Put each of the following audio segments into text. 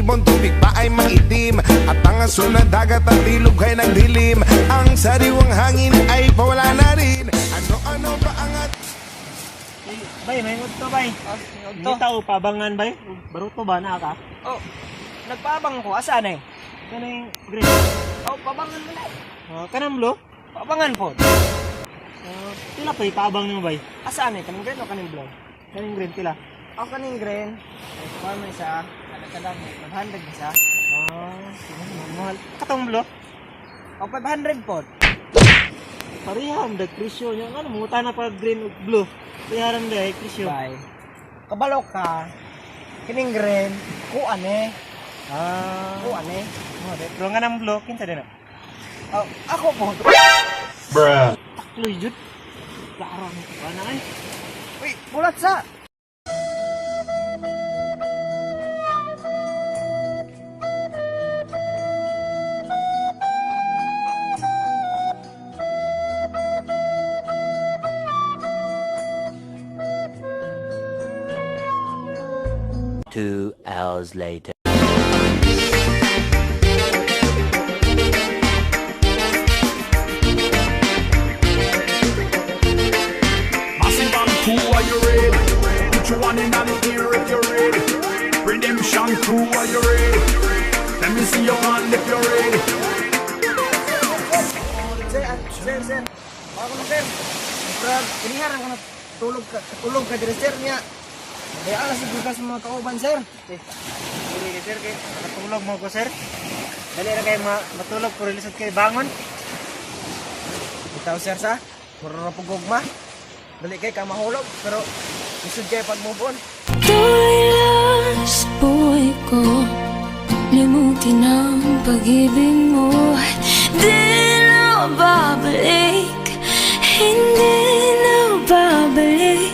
ibon, tubig pa ay maitim. At ang asul na dagat at ilog ay nagdilim. Ang sariwang hangin ay pawala na rin. Ano-ano ba ang Bay, may to bay. Oh, May tao pabangan bay. Baruto ba na ka? Oh, nagpaabang ko. Asa na eh? Kaning green. Oh, pabangan mo na. Oh, kanang blue. Pabangan po. Oh, pila pa ipaabang nimo bay. Asa na eh? Kaning green o kaning blue? Kaning green pila. Oh, kaning green. Ay, kuha mo isa. Kada 500 isa. Ah, sige, mahal. Katong blue. Oh, 500 po. Pareha ang presyo niya. Ano mo na pa green ug blue. Pareha ram day presyo. Bay. Kabalo ka. Kining green. Kuan eh. Ah, Kuan eh. mo de. Pero nga nang blue kinsa din na? Oh, ako po. Takloy jud. Klaro ni ko na ay. Uy, bulat sa. 2 hours later. Massive and crew, are you ready? Put your one in the ear if you're ready. Redemption crew, are you ready? Let me see your hand if you're ready. Sir, ah, sir, sir. Ako na, sir. Brad, kiniharan ko na tulog ka, tulog ka dire, sir niya. Kaya alas siguro ka sa mga kauban, sir. Eh, dili kay sir kay matulog mo ko sir. Dali ra kay matulog pero lisod kay bangon. Bitaw, sir, sa. Puro na pugugma. Dali kay ka mahulog, pero lisod kay pag move on. Tuloy lang sa buhay ko. Limutin ang pag-ibig mo. Di na babalik. Hindi na babalik.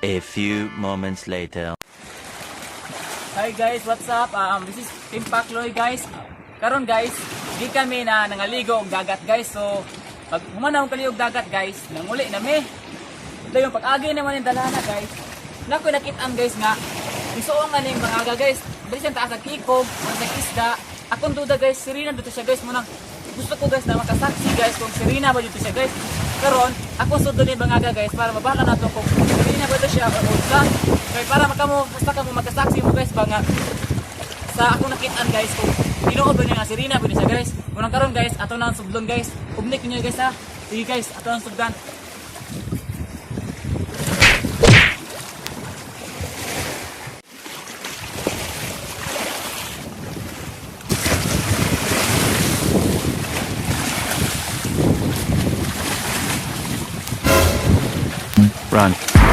A few moments later. Hi guys, what's up? This is Team Pakloy guys. Karon guys, di kami na nangaligo og dagat guys. So, pag humanaw kali og dagat guys, nanguli na mi. Dayon pag-agi naman yung dalana guys. Nako nakit-an guys nga isuong nga ning mga guys. Dali siyang taas ang kikog, sa isda. Akong duda guys, Serena dito siya guys munang gusto ko guys na makasaksi guys kung Serena ba dito siya guys. Karon, ako sudon ni Bangaga guys para mabala nato kung Serena ba dito siya o unsa. Kay para makamo basta kamo makasaksi mo guys ba nga sa akong nakitaan guys kung tinuod ba niya nga Serena ba niya siya guys. Munang karon guys, ato na ang sudlon guys. Ubnik niyo guys ha. Sige guys, ato na ang sugdan. Run.